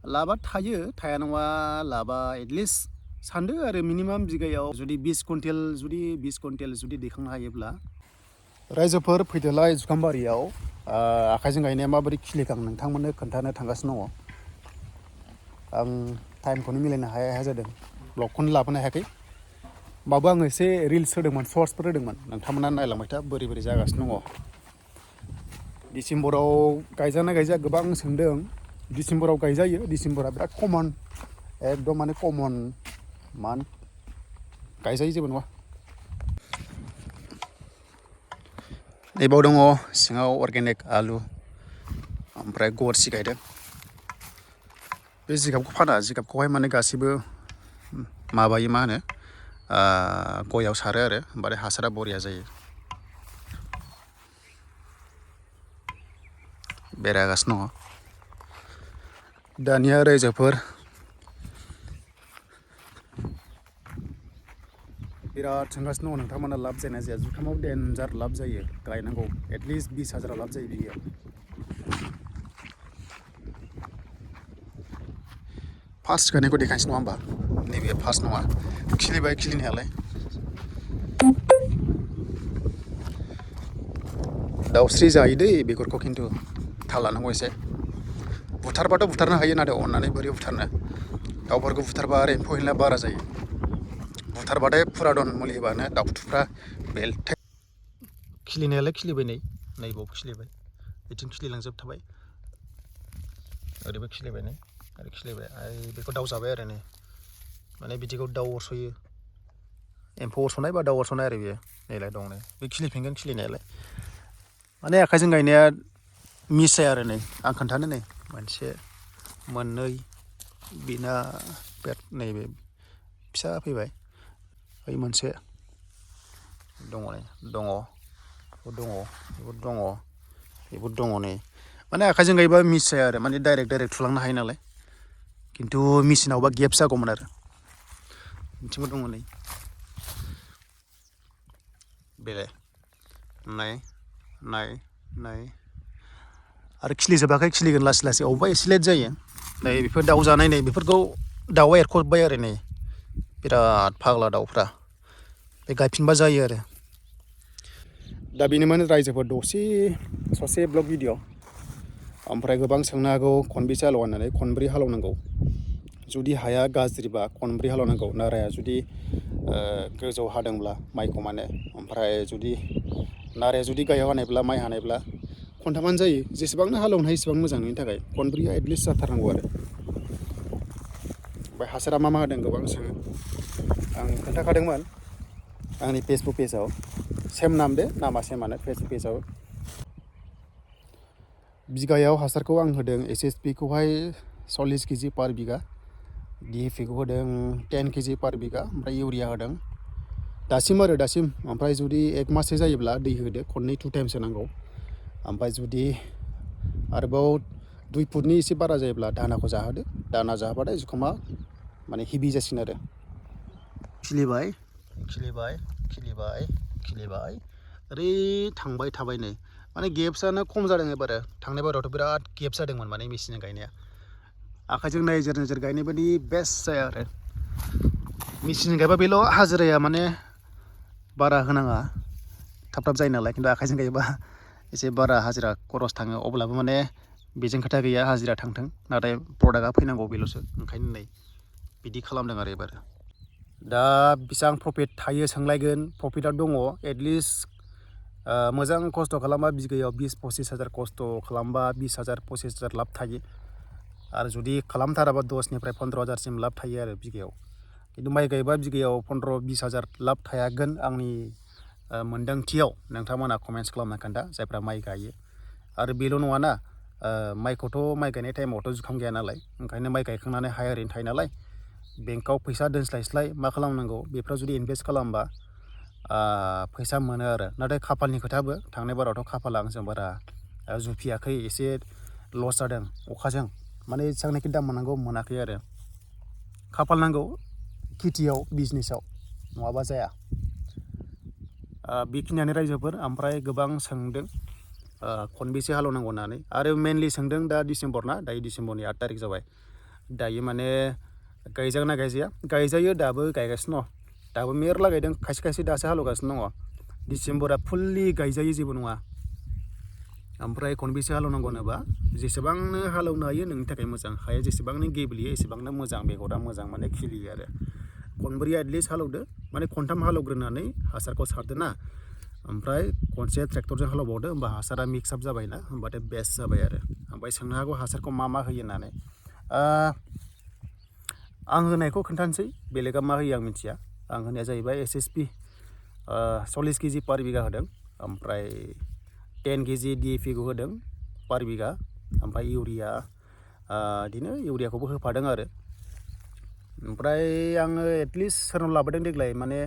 लाबा थायो थाया नङा लाबा एटलिस्ट सानदो आरो मिनिमाम बिगायाव जुदि 20 कुइन्टेल जुदि दैखांनो हायोब्ला रायजोफोर फैदोलाय जुखामबारियाव आखाइजों गायनाया माबोरै खिलिखां नोंथांमोननो खोन्थानो थांगासिनो दङ। आं टाइमखौनो मिलायनो हाया जादों ब्लगखौनो लाबोनो हायाखै होमबाबो आङो एसे रिल्स होदोंमोन सर्ट्सफोर होदोंमोन नोंथांमोना नायलांबाय था बोरै जागासिनो दङ। डिसेम्बराव गायजाना गायजाया गोबां सोंदों। डिसेम्बराव गायजायो डिसेम्बरा बिराद कमन एकदम माने कमन मान्थ गायजायो जेबो नङा। नैबाव दङ सिङाव अर्गेनिक आलु ओमफ्राय गरसि गायदों। बे जिगाबखौ फाना जिगाबखौहाय माने गासैबो माबायो मा होनो गयाव सारो आरो होमबाथाय हासारा बरिया जायो। बेरायगासिनो दङ। दानिया रायजोफोर बिराद सोंगासिनो दङ नोंथांमोना लाब जायोना जाया जुखामाव डेन्जार लाब जायो गायनांगौ एटलिस्ट 20,000 लाब जायो बिगायाव। फार्स्ट गायनायखौ देखायनोसै नङा होमबा नैबे फार्स्ट नङा खिलिबाय खिलिनायालाय दाउस्रि जायो दै बेगरखौ खिन्थु थाल लानांगौ एसे बुथारबाथ' बुथारनो हायो नाथाय अननानै बोरै बुथारनो दाउफोरखौ बुथारबा आरो एम्फौ एनला बारा जायो बुथारबाथाय फुरादन मुलि होबानो दाउथुफ्रा बेलथे खिलिनायालाय खिलिबाय नैबाव खिलिबाय बिथिं खिलिलांजोबथाबाय ओरैबो खिलिबाय नै आरो खिलिबाय बेखौ दाउ जाबाय आरो नै माने बिदिखौ दाउ अरसयो एम्फौ अरसनाय बा दाउ अरसनाय आरो बेयो नैलाय दं नै बे खिलिफिनगोन खिलिनायालाय माने आखाइजों गायनाया मिस जाया आरो नै आं खोन्थानो नै मोनसे मोननै बिना पेट नैबे फिसा फैबाय ओइ मोनसे दङ नै दङ बेबो दङ नै माने आखाइजों गायोबा मिस जाया आरो माने डाइरेक्ट थुलांनो हायो नालाय खिन्थु मेचिनावबा गेप जागौमोन आरो बिथिंबो दङ नै बेलाय नाय आरो खिलिजोबाखै खिलिगोन लासै लासै अबेबा एसे लेट जायो नै बेफोर दाउ जानाय नै बेफोरखौ दाउआ एरख'बाय आरो नै बिराद फाग्ला दाउफ्रा बे गायफिनबा जायो आरो दा बेनोमोन रायजोफोर ससे ब्लग भिडिअ ओमफ्राय गोबां सोंनो हागौ खनबेसे हालेवा होननानै खनब्रै हालेवनांगौ जुदि हाया गाज्रिबा खनब्रै हालेवनांगौ नाराया जुदि गोजौ हादोंब्ला माइखौ माने ओमफ्राय जुदि नाराया जुदि गाहायाव हानायब्ला माइ हानायब्ला खनथामानो जायो जेसेबांनो हालेवनो हायो एसेबां मोजां नोंनि थाखाय खनब्रैया एटलिस्ट जाथारनांगौ आरो ओमफ्राय हासारा मा होदों गोबां सोङो आं खोन्थाखादोंमोन आंनि फेसबुक पेजाव सेम नाम दे नामा सेमानो फेसबुक पेजाव बिगायाव हासारखौ आं होदों SSP-खौहाय 40 केजि पार बिगा DAP-खौ होदों 10 केजि पार बिगा ओमफ्राय इउरिया होदों दासिम ओमफ्राय जुदि 1 माससो जायोब्ला दै होदो खननै 2 टाइम्स होनांगौ ओमफ्राय जुदि आरोबाव 2 फुटनि एसे बारा जायोब्ला दानाखौ जाहोदो दाना जाहोबाथाय जुखामा माने हेभि जासिगोन आरो खिलिबाय ओरै थांबाय थाबाय नै माने गेप्सआनो खम जादों एबारो थांनाय बारावथ' बिराद गेप जादोंमोन माने मेचिनजों गायनाया आखाइजों नोजोर गायनाय बायदि बेस्ट जाया आरो मेचिनजों गायबा बेल' हाजिराया माने बारा होनाङा थाब जायो नालाय खिन्थु आखाइजों गायोबा एसे बारा हाजिरा खरस थाङो अब्लाबो माने बेजों खोथा गैया हाजिरा थांथों नाथाय प्रडाक्टआ फैनांगौ बेल'सो ओंखायनो नै बिदि खालामदों आरो एबार दा बेसेबां प्रफिट थायो सोंलायगोन प्रफिटआ दङ एटलिस्ट मोजां खस्थ' खालामबा बिगायाव 20-25 हाजार खस्थ' खालामबा 20,000-25 हाजार लाब थायो आरो जुदि खालामथाराबा 10निफ्राय 15 हाजारसिम लाब थायो आरो बिगायाव खिन्थु माइ गायबा बिगायाव 15-20 हाजार लाब थायागोन आंनि मोन्दांथियाव नोंथांमोना कमेन्ट्स खालामना खोन्था जायफ्रा माइ गायो आरो बेल' नङाना माइ गायनाय टाइमावथ' जुखाम गैया नालाय ओंखायनो माइ गायखांनानै हाया ओरैनो थायो नालाय बेंकआव फैसा दोनस्लायस्लाय मा खालामनांगौ बेफ्राव जुदि इनभेस्ट खालामबा फैसा मोनो आरो नाथाय खाफालनि खोथाबो थांनाय बारावथ' खाफाला आंजों बारा जुफियाखै एसे लस जादों अखाजों माने जेसेबांनाखि दाम मोननांगौ मोनाखै आरो खाफाल नांगौ खेथियाव बिजनेसाव नङाबा जाया बेखिनियानो रायजोफोर ओमफ्राय गोबां सोंदों खनबेसे हालेवनांगौ होननानै आरो मेनलि सोंदों दा डिसेम्बर ना दायो डिसेम्बरनि 8 तारिख जाबाय दायो माने गायजागोना गायजाया गायजायो दाबो गायगासिनो दङ दाबो मेरला गायदों खायसे खायसे दासो हालेवगासिनो दङ डिसेम्बरा फुल्लि गायजायो जेबो नङा ओमफ्राय खनबेसे हालेवनांगौ होनोबा जेसेबांनो हालेवनो हायो नोंनि थाखाय मोजां हाया जेसेबांनो गेब्लेयो एसेबांनो मोजां बेगरा मोजां माने खिलियो आरो खनब्रै एटलिस्ट हालेवदो माने खनथाम हालेवग्रोनानै हासारखौ सारदो ना ओमफ्राय खनसे ट्रेक्टरजों हालेवबावदो होमबा हासारा मिक्स आप जाबायना होमबाथाय बेस्ट जाबाय आरो ओमफ्राय सोंनो हागौ हासारखौ मा होयो होननानै आं होनायखौ खोन्थानोसै बेलेगा मा होयो आं मिथिया आं होनाया जाहैबाय SSP 40 केजि पार बिगा होदों ओमफ्राय 10 केजि DAP खौ होदों पार बिगा ओमफ्राय इउरिया बिदिनो इउरियाखौबो होफादों आरो ओमफ्राय आङो एटलिस्ट सोरनाव लाबोदों देग्लाय माने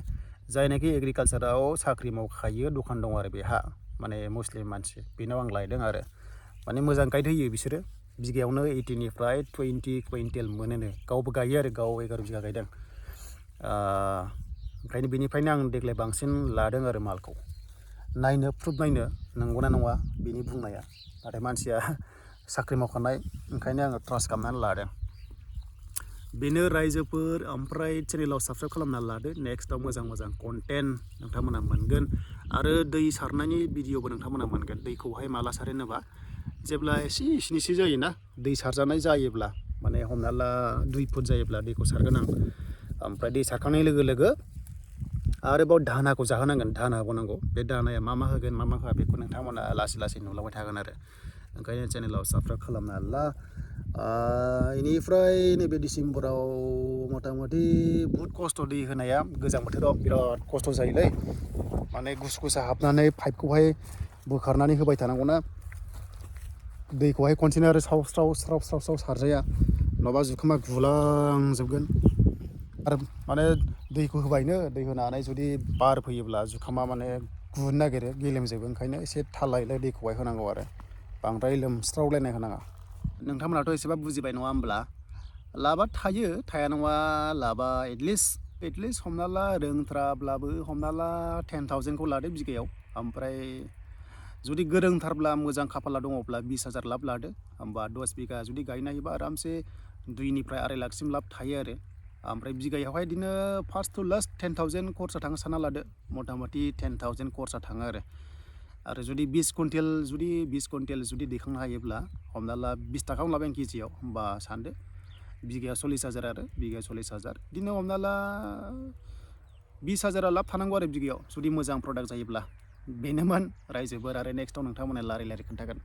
जायनाखि एग्रिकालसाराव साख्रि मावखायो दखान दं आरो बेहा माने मुस्लिम मानसि बेनाव आं लायदों आरो माने मोजां गाइड होयो बिसोरो बिगायावनो 18 निफ्राय 20 कुइन्टेल मोनोनो गावबो गायो आरो गाव 11 बिगा गायदों ओंखायनो बेनिफ्रायनो आं देग्लाय बांसिन लादों आरो मालखौ नायनो प्रुफ नायनो नंगौना नङा बेनि बुंनाया नाथाय मानसिया साख्रि मावखानाय ओंखायनो आङो ट्रास्ट खालामनानै लादों बेनो रायजोफोर ओमफ्राय चेनेलाव साबस्क्राइब खालामना लादो नेक्स्टआव मोजां कन्टेन्ट नोंथांमोना मोनगोन आरो दै सारनायनि भिडिअबो नोंथांमोना मोनगोन दैखौहाय माला सारो होनोबा जेब्ला एसे जायोना दै सारजानाय जायोब्ला माने हमना ला 2 फुट जायोब्ला दैखौ सारगोन आं ओमफ्राय दै सारखांनाय लोगो लोगो आरोबाव दानाखौ जाहोनांगोन दाना होबावनांगौ बे दानाया मा होगोन मा होआ बेखौ नोंथांमोना लासै नुलांबाय थागोन आरो ओंखायनो चेनेलाव साबस्क्राइब खालामना ला इनिफ्राय नैबे डिसेम्बराव मथा मथि बुहुत खस्थ' दै होनाया गोजां बोथोराव बिराद खस्थ' जायोलै माने गुसु हाबनानै पाइपखौहाय बोखारनानै होबाय थानांगौना दैखौहाय खनसेनो आरो स्राव सारजाया नङाबा जुखामा गुलांजोबगोन आरो माने दैखौ होबायनो दै होनानै जुदि बार फैयोब्ला जुखामा माने गुनो नागिरो गेलेमजोबो ओंखायनो एसे थाल लायै दैखौहाय होनांगौ आरो बांद्राय लोमस्रावलायनाय होनाङा नोंथांमोनाथ' एसेबा बुजिबाय नङा होमब्ला लाबा थायो थाया नङा लाबा एटलिस्ट हमना ला रोंथ्राब्लाबो हमना ला 10,000 खौ लादो बिगायाव ओमफ्राय जुदि गोरोंथारब्ला मोजां खाफाला दङब्ला 20,000 लाब लादो होमबा 10 बिगा जुदि गायनो हायोबा आरामसे 2 निफ्राय 2.5 लाखसिम लाब थायो आरो ओमफ्राय बिगायावहाय बिदिनो फार्स्ट टु लास्ट 10,000 खरसा थाङो सानना लादो मथा मथि 10,000 खरसा थाङो आरो जुदि 20 कुइन्टेल जुदि दैखांनो हायोब्ला हमना ला 20 थाखायावनो लाबाय आं केजियाव होमबा सानदो बिगायाव 40,000 आरो बिगायाव 40,000 बिदिनो हमना ला 20,000 लाब थानांगौ आरो बिगायाव जुदि मोजां प्रडाक्ट जायोब्ला बेनोमोन रायजोफोर आरो नेक्स्टआव नोंथांमोना लारि खोन्थागोन